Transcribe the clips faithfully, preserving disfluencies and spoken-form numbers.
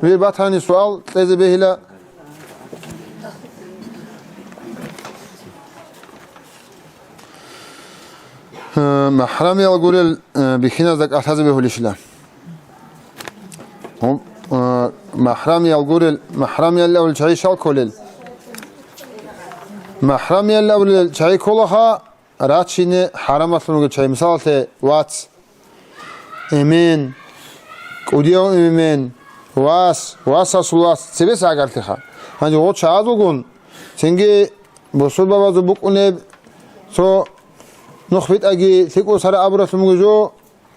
Ве батани суал кьезе бегьила. Э, махрамиял гурел, э, бихьиназда кӀалъазе бегьулищила? Гьум, э, махрамиял гурел, махрамиял авал чагӀи щал кколел? Махрамиял авал чагӀи кколаха, рачине хӀарамалъун ругел чагӀи, мисалалъе, вац, эмен, кӀудияв эмен, вас, васасул вас, цебес гӀагарлъиха. Гьанже гъо чагӀазулгун, цинги бусурбабазул букӀунеб цо нух битӀаги лъикӀусара абуралъун буго жо,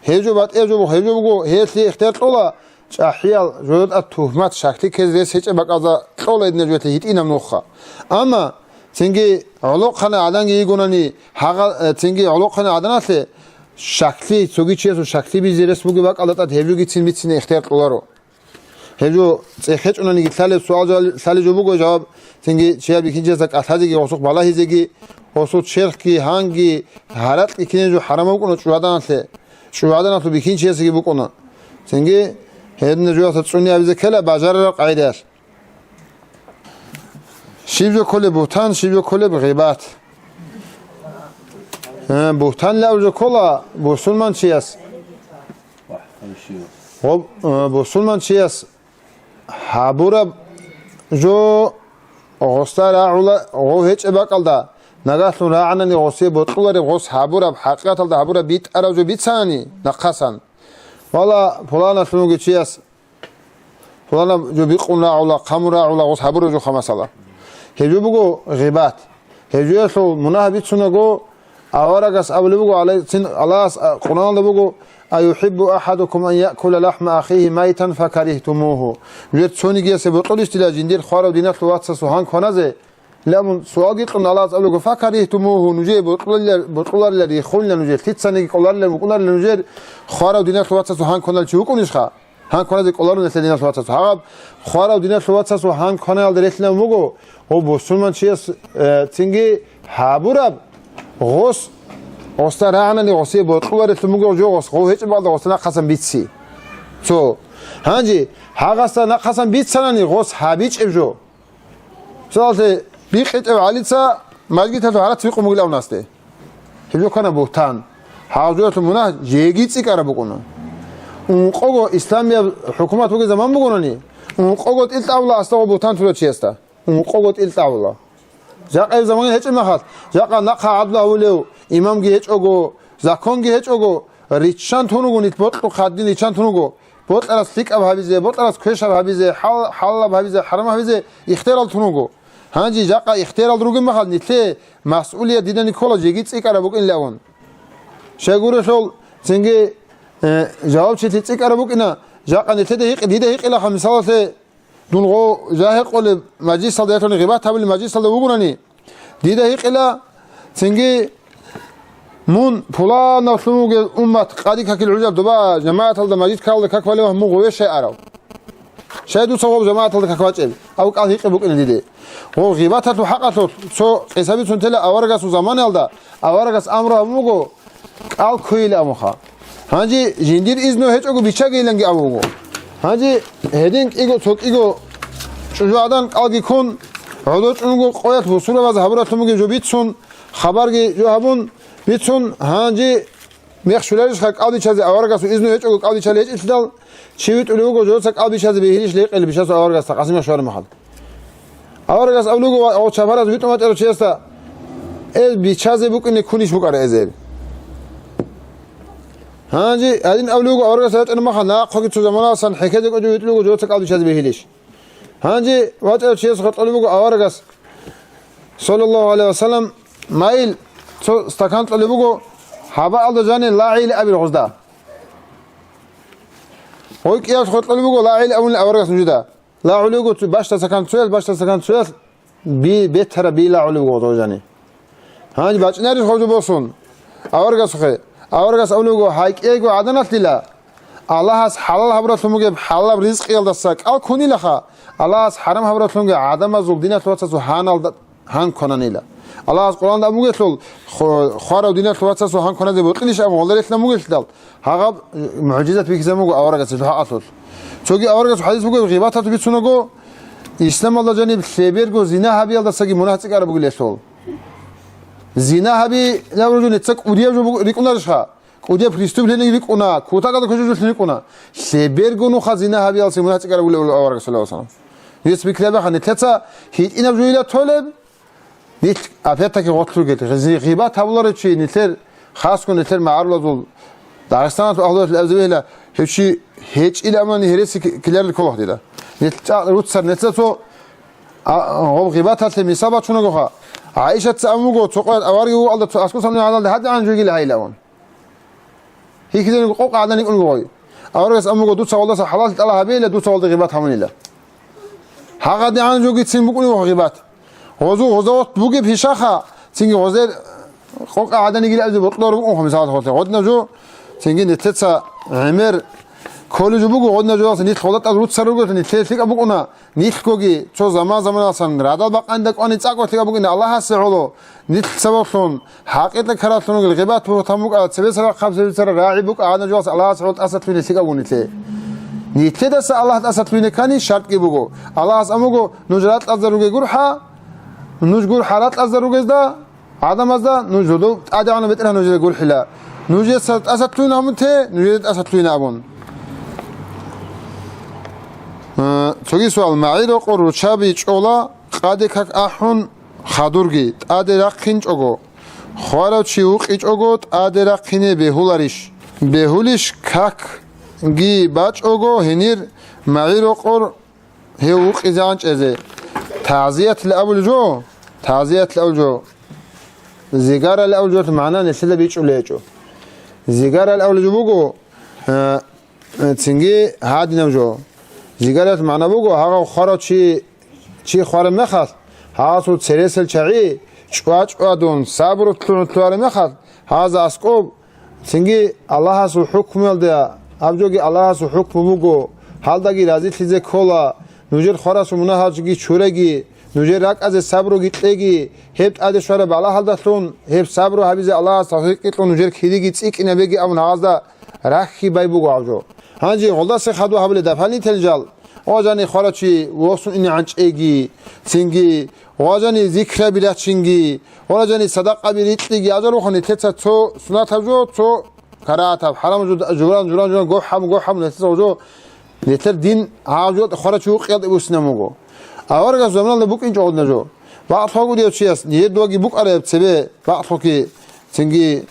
гьеб жо батӀияб жо буго, гьеб жо буго, гьелъие ихтияр кьола, чӀахӀиял жодатӀа тухмат, щаклъи ккезе рес гьечӀеб бакӀалда кьола гьединаб жоялъе гьитӀинаб нухха. Амма цинги гӀолохъанай гӀаданги йигонани, гьагъа-, э, цинги гӀолохъанай гӀаданалъе щаклъи, цоги чиясул щаклъи бизе рес бугеб бакӀалда тӀад гьеб жогицин бицине ихтияр кьоларо. Гьеб жо цӀехечӀунаниги лъалеб суал жал-, лъалеб жо буго жаваб, цинги чияр бихьинчиясда кӀалъазеги, гъосухъ балагьизеги, гъосул черхги, гьанги, гьаракьги кине жо хӀарамаб букӀуна чӀужугӀаданалъе, чӀужугӀаданалъул бихьинчиясеги букӀуна. Цинги гьедина жоялъа цӀуни абизе ккела бажарараб къагӀидаялъ. Щиб жо кколеб бугьтан, щиб жо кколеб гъибат? Э, бугьтан лъаб жо ккола бусурманчияс. Гъоб-, э, бусурманчияс гьабураб жо гъосда рагӀула, гъов гьечӀеб бакӀалда, нагагьлъун рагӀанани гъосие бокьулареб, гъос гьабураб, хӀакъикъаталда гьабураб битӀараб жо бицани нахъасан. Вала, пуланалъунги чияс пуланаб жо бикъун рагӀула, хъамун рагӀула, гъос гьабураб жоха масала. Гьеб жо буго гъибат. Гьеб жоялъул мунагь бицунаго, аварагас абулеб буго, гӀалайгьи-, цин Аллагьас, а, Къуръаналда буго: «Аюхиббу ахадукум ан яъкула лахӀма ахихи майтан факарихтумугьу». Нужер цонигиясе бокьулищ дила жиндир хварав диналъул вацасул гьан кваназе? Ламун суалги кьун Аллагьас абулего: «Факарихтумугьу», нужее бокьуларила, бокьуларила, рихунила нужее, лъицаниги кӀоларила, букӀунарила нужер хварав диналъул вацасул гьан кваналев чи вукӀунищха? Гьан кваназе кӀоларун нилъер диналъул вацасул. Гьаб хварав диналъул вацасул гьан кванаялда релълъинаб буго, гъо бусурманчияс, э, цинги гьабураб гъос, гъосда рагӀанани гъосие бокьуларелъун буго жо гъос, гъов гьечӀеб бакӀалда гъосда нахъасан бици. Цо. Гьанже гьагъасда нахъасан бицанани гъос гьабичӀеб жо. Мисалалъе, бикъитӀев гӀалица мажгиталъул гьарац бикъун бугилан унасде. Гьеб жо ккана бугьтан. Гьав жоялъул мунагь жеги цӀикӀкӀараб букӀуна. Ункъого исламияб хӀукумат бугеб заман бугони, ункъого тӀил тӀавула асда гъо бугьтан турав чиясда. Ункъого тӀил тӀавула. Жакъа гьеб заман гьечӀеб мехалъ, жакъа нахъа гӀадлу гьавулев имамги гьечӀого, законги гьечӀого, риччан тун руго, нилъ бокьухъ гьадин риччан тун руго. Бокьарас лъикӀаб гьабизе, бокьарас квешаб гьабизе, хӀал-, хӀалалаб гьабизе, хӀарамаб гьабизе ихтияр тун руго. Гьанже жакъа ихтияр ругеб мехалъ, нилъее масъулият дидани ккола жеги цӀикӀкӀараб букӀин лагун. Щайгурелъул цинги, э, жавабчилъи цӀикӀкӀараб букӀина, жакъа нилъеда гьикъи-, дида гьикъилаха, мисалалъе, дун гъо жагьи къолеб мажлисалда, яхӀлъуни гъибат гьабулеб мажлисалда вугони, дида гьикъила, цинги мун пуланавлъун вугев уммат къади какил гӀужал дуба жамагӀаталда мажлис ккалда как балев мун гъове щай арав? Щай дуца гъов жамагӀаталда как бачӀеб? Абу кӀал гьикъи букӀина диде. Гъов гъибаталъул хӀакъалъулъ цо къиса бицун тела аварагасул заманаялда, аварагас амру гьабун буго, кӀал кквейилан абунха. Гьанже жиндир изну гьечӀого биччагейиланги абун буго. Гьанже гьедин кӀиго цо кӀиго чӀужугӀадан кӀалги ккун, гӀодор чӀун буго къоялъ бусурбабаз гьабуралъун бугеб жо бицун, хабарги жо гьабун бицун, гьанже мех щуларищха кӀал биччазе аварагасул изну гьечӀого кӀал биччалел гьечӀелъидал, чи витӀулев вуго, жоца кӀал биччазе бегьилищ лейкъели биччасул аварагасда къасимах щвараб мехалда. Аварагас абулего ва гъо чапараз витӀун вачӀарав чиясда: «Эл биччазе букӀине ккунищ букӀара эзел?» Гьанже гьадин абулего аварагас вачӀараб мехалъ, нахъоги цо заманаласан хӀехьезе кӀочӀо витӀулего, жоца кӀал биччазе бегьилищ? Гьанже вачӀарав чияс гъоркьолеб буго аварагас, саллаллагьу гӀалайгьи ва саллам, майил цо стакан кьолеб буго, хӀабаалда жане лагӀил абил гъозда. Гъой кӀиялъ гъоркьолеб буго, лагӀил абунел аварагас нужеда. ЛагӀулего цо-, бащда стакан цоял, бащда стакан цоял, би-, бетараб би лагӀулего гъозда жане. Гьанже бачӀинарищ гъозда босун аварагасухъе? Аварагас абулего: «Гьай кӀиего гӀаданалъ дила, Аллагьас хӀалал гьабуралъун бугеб хӀалалаб ризкъиялдаса кӀал ккунилаха, Аллагьас хӀарам гьабуралъунги гӀадамазул диналъул вацасул гьаналда гьан квананила». Аллагьас Къуръанда абун бугелъул, ху-, хварав диналъул вацасул гьан кваназе бокьилищ абун гъолда релълъинаб бугелъидал, гьагъаб мугӀжизат бихьизабун буго аварагас гьелъул хӀакъалъулъ. Цоги аварагас хадис буго, гъибаталъ бицунаго, исламалда жаниб лъеберго зина гьабиялдасаги мунагь цӀикӀкӀараб бугилелъул. Зина гьабилаб руго, нилъеца кӀудияб жо рикӀкӀунарищха? КӀудияб преступлениеги рикӀкӀуна, кутакалда кожо жолъин рикӀкӀуна. Лъеберго нуха зина гьабиялъе мунагь цӀикӀкӀараб бугилев авараг, саллаллагьу гӀалайгьи ва саллам. Гьес бикрабаха, нилъеца гьитӀинаб жойила толеб? Нилъ опять-таки гъорлъ ругел, гъизи-, гъибат гьабуларев чи, нилъер, хасго нилъер магӀарулазул, Дагъистаналъул агьлуялъул абзабихьила, гьев чи гьечӀила амани гьереси ки-, киларил ккола дила. Нилъ чӀа-, руцар, нилъеца цо, а, гъоб гъибаталъе мисал бачунагоха. ГӀайшатца абун буго, цо къоялъ аварги вугӀалда, цо аскӀосан гӀадалда гьадигӀан жугила гьайилавун. Гьихьизаниго къокъ гӀадан йикӀун бугой. Аварагас абун буго, дуца гъолдаса хӀалаллъи тӀалаб гьабейила, дуца гъолда гъибат гьабунила. ГьагъадигӀан жогицин букӀунеб гъибат. Гъозу гъоза вахт бугеб гьишаха, цинги гъозер къокъа гӀадан йигила абизе бокьуларо букӀунха, мисалалъе, гъодинаб жо, цинги нилъеца гӀемер кколеб жо буго, гъодинаб жоялъ нилъ гъолда тӀад руцар ругелъул нилъее лъикӀаб букӀуна, нилъгоги цо заман-заманалъан радал бакъанилда кӀвани цӀакъго лъикӀаб букӀина Аллагьасе гӀоло, нилъ сабаблъун, хӀакъикъа каралъун ругел гъибат, бугьтан букӀа, цебесараб хъаб, цебесараб рагӀи букӀа, гьанаб жоялъ Аллагьасе гӀоло тӀасалъугьине лъикӀаб буго нилъее. Нилъедаса Аллагь тӀасалъугьине ккани шартӀги буго. Аллагьас абун буго, нуж ракьалда руге гурхӀа, нуж гурхӀа ракьалда ругезда, гӀадамазда, нуж жодов ТӀадегӀанав БетӀергьан нужеда гурхӀила. Нужеца тӀасалъугьин абун те, нужеда тӀасалъугьин абун. Э, цоги суал. МагӀи рокъор руччаби чӀола, къаде как ахӀун хадурги, тӀаде рахъинчӀого, хварав чи вукъичӀого, тӀаде рахъине бегьуларищ? Бегьулищ, какги бачӀого гьенир магӀи рокъор гьев вукъизегӀан чӀезе. ТагӀзиятилан абулеб жо, тагӀзиятилан абулеб жо, зигаралъ абулеб жо магӀна нилъеда бичӀчӀулеб гьечӀо. Зигаралъ абулеб жо буго, э, э, цинги гьадинаб жо. Зигаралъ магӀна буго, гьагъав хварав чи, чи хвараб мехалъ, гьасул цересел чагӀи чӀва-чӀвадун, сабру лъугӀун лъугьараб мехалъ, гьаза аскӀоб Цинги Аллагьасул хӀукмуялда, гьаб жоги Аллагьасул хӀукму буго, гьалдаги разилъизе ккола, нужер хварасул мунагьалги чуреги, нужер ракӀазе сабруги кьеги, гьеб тӀаде щвараб балагьалдалъун, гьеб сабру гьабизе Аллагьас тавфикъги кьун, нужер кириги цӀикӀкӀинабеги абун гьазда рахьи бай буго гьаб жо. Гьанже гъолдаса хадур гьабулеб дополнительный жал, ва жани хварав чи восун ине гӀанчӀеги, цинги, ва жани зикраби рачинги, ва жани садакъаби рикьиги, ажал вухани теца цо сунатаб жо, цо карагьатаб, хӀарам жо, журан, журан, журан, гохӀам, гохӀам, нилъеца гъо жо, нилъер дин гьав жо хварав чи вукъиялда бусинаб буго. Аварагас заманалда букӀинчӀо гъодна жо. Бакълъугьа гурев чияс, нижер дугьаги букӀараб цебе, бакълъухъги, цинги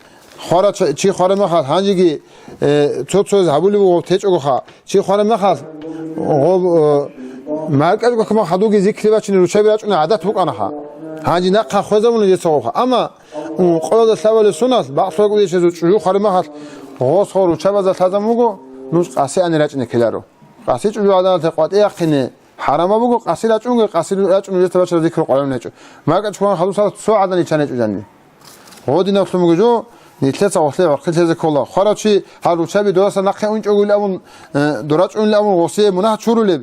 хвара-, чи хвараб мехалъ, гьанжеги, э, цо-цояз гьабулеб буго, течӀогоха. Чи хвараб мехалъ, гъоб, э, маркӀачӀго хадуги зикри бачине руччаби рачӀуна гӀадат букӀанаха. Гьанже нахъа хвезабуна жеца гъобха. Амма, м, къоялда лъабалеб суналъ, бакълъугьа гурев чиясул чӀужу хвараб мехалъ, гъос гъо руччабазда лъазабун буго, нуж къаси ани рачӀине ккеларо. Къаси чӀужу гӀадамалъе къватӀи яхъине хӀарамаб буго, къаси рачӀунги, къаси рачӀун жеца бачараб зикру къваригӀун гьечӀо. МаркӀачӀго хадусал цо гӀадан иччан гьечӀо жаниб. Гъодинаблъун буго жо, нилъеца гъорлъе гӀорхъи лъезе ккола. Хварав чи гьал руччаби додасан нахъе унчӀогойилан абун, э, дорачӀунилан абун гъосие мунагь чурулеб.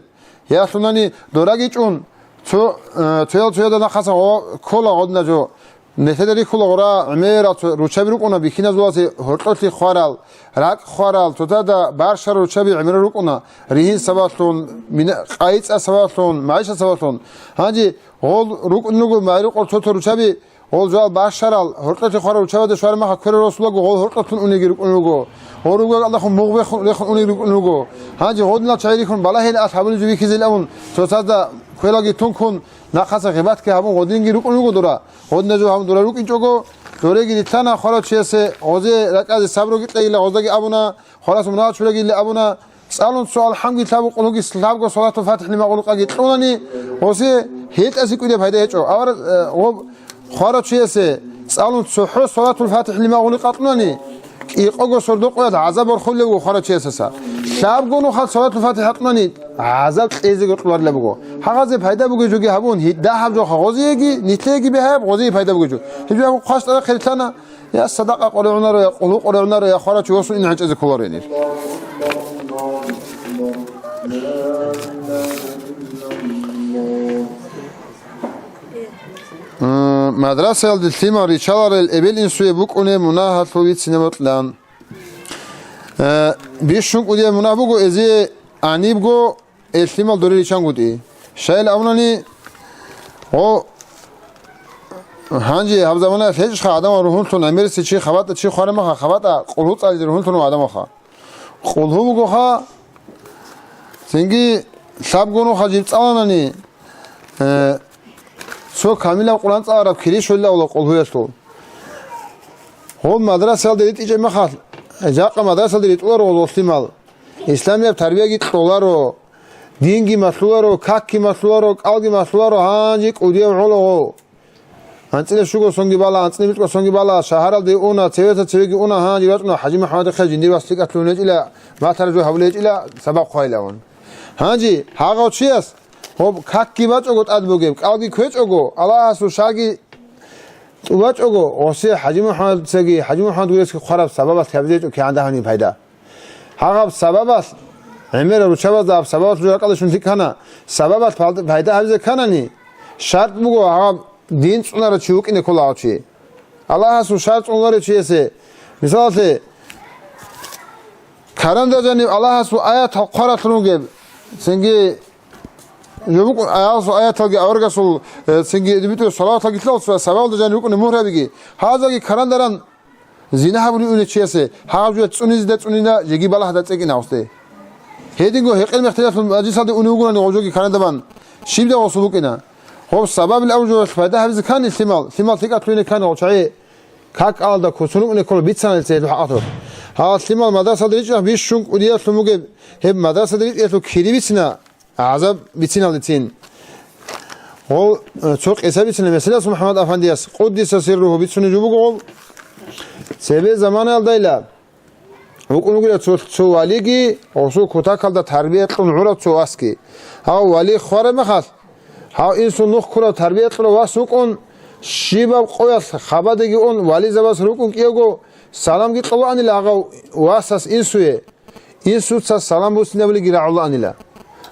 Ялъунани дораги чӀун, цо, э, цоял-цояда нахъасан гъо-, ккола гъодина жо. Нилъеда рихьула гъура гӀемерал цо руччаби рукӀуна бихьиназулазе гьоркьолъи хварал, ракӀ хварал, цоцазда барщарал руччаби гӀемерал рукӀуна, ригьин сабаблъун, мина-, къайи-цӀа сабаблъун, магӀишат сабаблъун. Гьанже гъол рукӀун руго магӀирукъор цо-цо руччаби, гъол жал башарал, гьоркьолъи хварал руччабазда щвараб мехалъ кверал росулаго, гъол гьоркьолъун унеги рукӀун руго. Гъол ругел алахун мугъ бехун, рехун унеги рукӀун руго. Гьанже гъодинал чагӀи рихьун балагьилан алъ гьабулеб жо бихьизелан абун, цоцазда квералги тункун, нахъаса гъибатги гьабун гъодинги рукӀун руго дора. Гъодина жо гьабун дора рукӀинчӀого, дореги рилълъана хварав чиясе гъозе ракӀазе сабруги кьейила, гъоздаги абуна, хварас мунагь чурагила абуна, цӀалун цо алхӀамги лъабу къулгьуги лъабго салатул фатихӀ лимагъулукъаги кьунани, гъосе гьетӀазе кӀудияб пайда гьечӀо. Авара, э, гъоб хварав чиясе цӀалун цохӀо салатул фатихӀ лимагъулукъа кьунани, кӀикъого сордо къоялъ гӀазаб борхулев вуго хварав чиясаса. Лъабго нухал салатул фатихӀ кьунани, гӀазаб кьезе гьоркьуларила буго. Гьагъазе пайда бугеб жоги гьабун, гьи-, дагьаб жоха гъозиеги, нилъеги бигьаяб, гъозие пайда бугеб жо. Гьеб жо гьаб хъваш тӀаде хъирилъана, я садакъа къоригӀунаро, я къулгьу къоригӀунаро, я хварав чи восун ин гӀанчӀезе кколаро гьенир. М, мадрасаялде лъимал риччаларел эбел-инсуе букӀунеб мунагьалъул бицине бокьилан. Э, бищун кӀудияб мунагь буго эзие гьанибго эр лъимал доре риччангутӀи. Щайилан абунани, гъо, гьанже гьаб заманаялъ гьечӀищха гӀадамал ругьунлъун гӀемерисев чи, хабатӀа чи хвараб мехалъ, хабатӀа къулгьу цӀализе ругьунлъун гӀадамалха. Къулгьу бугоха, цинги лъабго нуха жиб цӀаланани, э, цо камилаб Къуръан цӀалараб кири щолила къулгьуялъул. Гъоб мадрасалде ритӀичӀеб мехалъ, жакъа мадрасалде ритӀуларо гъолъимал. Исламияб тарбияги кьоларо, динги малъуларо, какги малъуларо, кӀалги малъуларо, гьанже кӀудияв гӀолаго. АнцӀила щуго сонги бала, анцӀила микьго сонги бала, шагьаралде уна, цевеца цевеги уна, гьанже рачӀуна ХӀажимухӀамадихъе жиндир вас лъикӀалъулеб гьечӀила, малъараб жо гьабулеб гьечӀила, сабаб хъвайилавун. Гьанже гьагъав чияс гьоб какги бачӀого тӀад бугеб, кӀалги кквечӀого, Аллагьасул шарги тӀубачӀого, гъосе ХӀажимухӀамадицаги ХӀажимухӀамад гуресги хъвараб сабабалъ гьабизе гьечӀо кигӀан дагьабни пайда. Гьагъаб сабабалъ гӀемерал руччабазда гьаб сабабалъ жо ракӀалде щун лъикӀ ккана, сабабалъ пал-, пайда гьабизе кканани, шартӀ буго гьаб дин цӀунарав чи вукӀине ккола гьав чи. Аллагьасул шартӀ цӀунуларев чиясе, мисалалъе, каранда жаниб Аллагьасул аятал хъваралъун ругеб, цинги жо букӀун Аллагьасул аяталги аварагасул, э, цинги битӀулеб салаваталги лъалаца сабабалда жаниб рукӀунеб мугьрабиги, гьазаги карандаран Зина гьабулев унев чиясе гьагъаб жо цӀунизе цӀунила, жеги балагьда цӀикӀкӀина гъосде. Гьединго гьекъел-мехтелалъул мажлисалде унев вугони гъов жоги карандабан, щибдай гъосул букӀина. Гъов сабабил абу жоялъ пайда гьабизе ккани лъимал, лъимал лъикӀалъулине ккани гъов чагӀи, как алда куцун рукӀине ккола бицаналица гьелъул хӀакъалъулъ. Гьал лъимал мадрасалда ричӀчӀараб бищун кӀудиялъун бугеб, гьеб мадрасалда ритӀиялъул кири бицина. ГӀазаб бициналдецин. Гъол, э, цо къиса бицина меселас МухӀаммад Афандияс, къуддиса сирругьу, бицунеб жо буго гъол. Цебе заманаялдайила вукӀун вугила цо, цо валиги, гъосул кутакалда тарбия кьун гӀурав цо васги. Гьав вали хвараб мехалъ, гьав инсул нух ккурав тарбия кьурав вас вукӀун, щибаб къоялъ хабадеги ун, вализабаз рукӀун кӀиявго, саламги кьолаанила гьав васас инсуе. Инсуца салам буссинабулеги рагӀулаанила.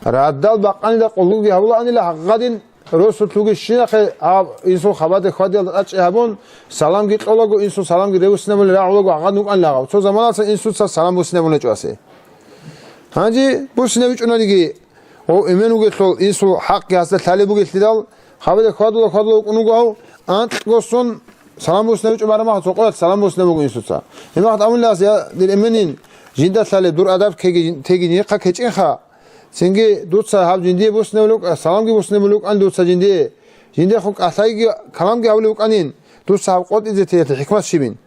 Радал бакъанида къулгуги гьабулаанила гьагъадин росулъуги щинахъе гьаб инсул хабаде хьвадиялда тӀадчӀи гьабун, саламги кьолаго, инсул саламги ревуссинабулел рагӀулаго гьагъадин вукӀанила гьав. Цо заманалъа инсуца салам буссинабулел чӀвасе. Гьанже буссинабичӀунаниги, Гъов эмен вугелъул, инсул хӀакъги гьасда лъалеб бугелъидал, хабаде хьвадула-хьвадула вукӀун вуго гьав, анкьго сон салам буссинабичӀо барамаха цо къоялъ салам буссинаб буго инсуца. Гьебмехалъ абунила гьас: «Я, дир эменин, жинда лъалеб, дур адаб кеги, теги нихъа кечӀинха. Цинги дуца гьаб жиндие буссинабулев вукӀа, саламги буссинабулев вукӀан дуца жиндие. Жиндехун кӀалъайги каламги гьабулев вукӀанин, дуца гьаб къотӀизе теялъе хӀикмат щибин?»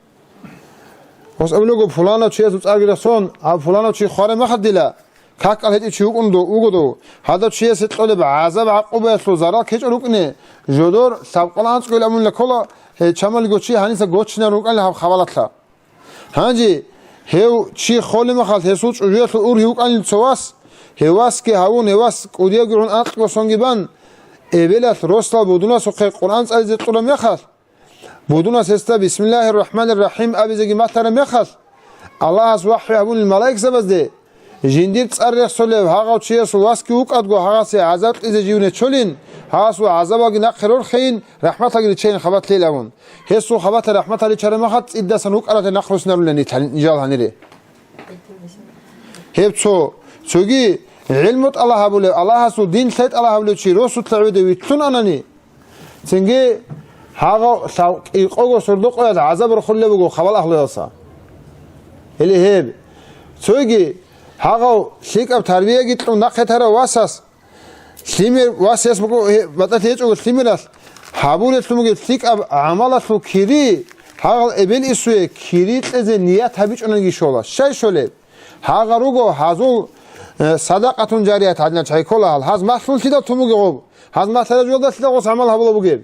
Гьес абулего, пуланав чиясул цӀарги рехсон, гьав пуланав чи хвараб мехалъ дила, какал гьечӀев чи вукӀун дов, вуго дов, гьадав чиясе кьолеб гӀазаб-гӀакъубаялъул зарал ккечӀо рукӀине, жодор лъабкъоялда анцӀго ил абунила ккола, гьей чамалиго чи гьаниса гочинарун рукӀанила гьаб хабалалъа. Гьанже гьев чи холеб мехалъ гьесул чӀужуялъул ургьив вукӀанила цо вас, гьев васги гьавун, гьев вас кӀудиявги гӀун анкьго сонги бан, эбелалъ росдал будунасухъе Къуръан цӀализе кьураб мехалъ, Будунас гьесда «Бисмиллагьир рахӀманир рахӀим» абизеги малъараб мехалъ, Аллагьас вахӀю гьабунил малаикзабазде, жиндир цӀар рехсолев гьагъав чиясул васги вукӀадго, гьагъасе гӀазаб кьезе жив нечолин, гьасул гӀазабалги нахъе рорхейин, рахӀматалги риччайин хабат лъейилавун. Гьесул хабатал рахӀматал риччараб мехалъ цӀидасан вукӀаралде нахъ руссинарулел нижал гьанире. Гьеб цо. Цоги, гӀилму тӀалаб гьабулев, Аллагьасул дин лъай тӀалаб гьабулев чи росулъа гӀодов вилълъун анани, цинги гьагъав лъав-, кӀикъого сордо-къоялъ гӀазаб рохулеб буго хабал агьлуялса. Гьеле гьеб. Цоги, гьагъав лъикӀаб тарбияги кьун нахъе тарав васас, лъимер васас буго гье-, батӀалъи гьечӀого лъимералъ, гьабулелъун бугеб лъикӀаб гӀамалалъул кири, гьагъал эбел-инсуе кири кьезе ният гьабичӀониги щола. Щай щолеб? Гьагъа руго гьазул, э, садакъатун жарият гьадинал чагӀи ккола гьал. Гьаз малъунлъидал тун бугеб гъоб? Гьаз малъараб жолдалъидал гъос гӀамал гьабула бугеб?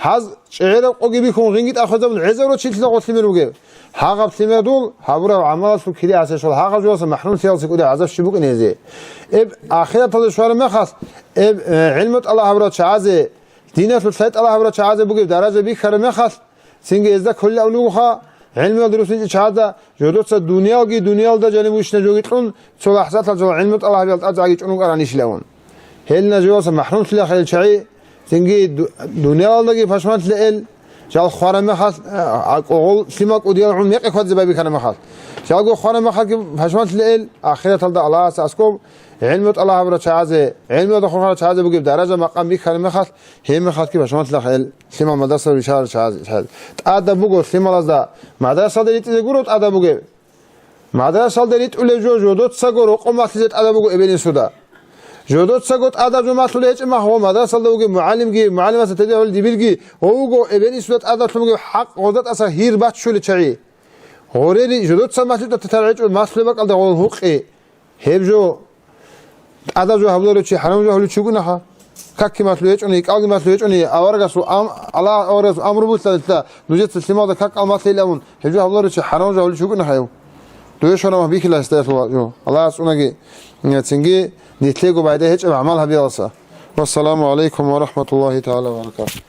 Гьаз чӀегӀераб къоги бихьун, гъинги тӀахвезабун гӀезарав чилъидал гъос лъимер бугеб? Гьагъаб лъимердул гьабураб гӀамалалъул кири гьасешал гьагъаб жоялса махӀрумлъиялси кӀудияб гӀазаб щиб букӀине гьезе? Эб ахираталде щвараб мехалъ, эб, э, гӀилму тӀалаб гьабурал чагӀазе, диналъул лъай тӀалаб гьабурал чагӀазе бугеб даража бихьараб мехалъ, Цинги гьезда кколел абулеб бугоха, гӀелмуялда руссинчӀел чагӀазда жодоца дуниялги дуниялда жаниб вищина жоги кьун, цо лахӀзаталъ жал гӀелму тӀалаб гьабиялда тӀадегӀаги чӀун вукӀаран ишилавун. Гьел наживалса махӀрумлъила хирал чагӀи, цинги ду-, дуниялалдаги пашманлъила эл, жал хвараб мехалъ, а, а, къогъол лъимал кӀудиял гӀун мекъи хьвадзе байбихьараб мехалъ. Жалго хвараб мехалъги пашманлъила эл, ахираталда Аллагьас аскӀоб ГӀилму тӀалаб гьабурал чагӀазе, гӀилмуялда хурхарал чагӀазе бугеб даража-макъам бихьараб мехалъ, гьеб мехалъги пашманлъи рахъе лъимал мадрасалда ричарал чагӀаз-, чагӀаз. ТӀадаб буго лъималазда мадрасалда ритӀизе гуро тӀадаб бугеб. Мадрасалда ритӀулев жо жодоцаго рокъов малъизе тӀадаб буго эбел-инсуда. Жодоцаго тӀадаб жо малъулеб гьечӀеб мехалъ, гъо мадрасалда вугев мугӀалимги, мугӀалимасда тедегьулев дибирги, гъо вуго эбел-инсуда тӀадаблъун бугеб хӀакъ гъозда тӀаса гьир баччулел чагӀи. Гъорери жодоца малъизе тӀад гьечӀо, малъулеб бакӀалда гъол гьукъи. Гьеб жо тӀадаб жо гьабуларев чи хӀарамаб жо гьабулев чи вугонаха. Какги малъулев гьечӀони, кӀалги малъулев гьечӀони, аварагасул ам-, Аллагь аварагасул амру бугелъул нужеца лъималда какал малъейилан абун, гьеб жо гьабуларев чи хӀарамаб жо гьабулев чи вугонаха гьев. Дуе щвараб мехалъ бихьила гьесда, я Аллагь. Аллагьас цӀунаги, цинги нилъего пайда гьечӀеб гӀамал гьабиялдаса. Вассаламу гӀалайкум ва рахӀматуллагьи тагӀала ва баракатугь.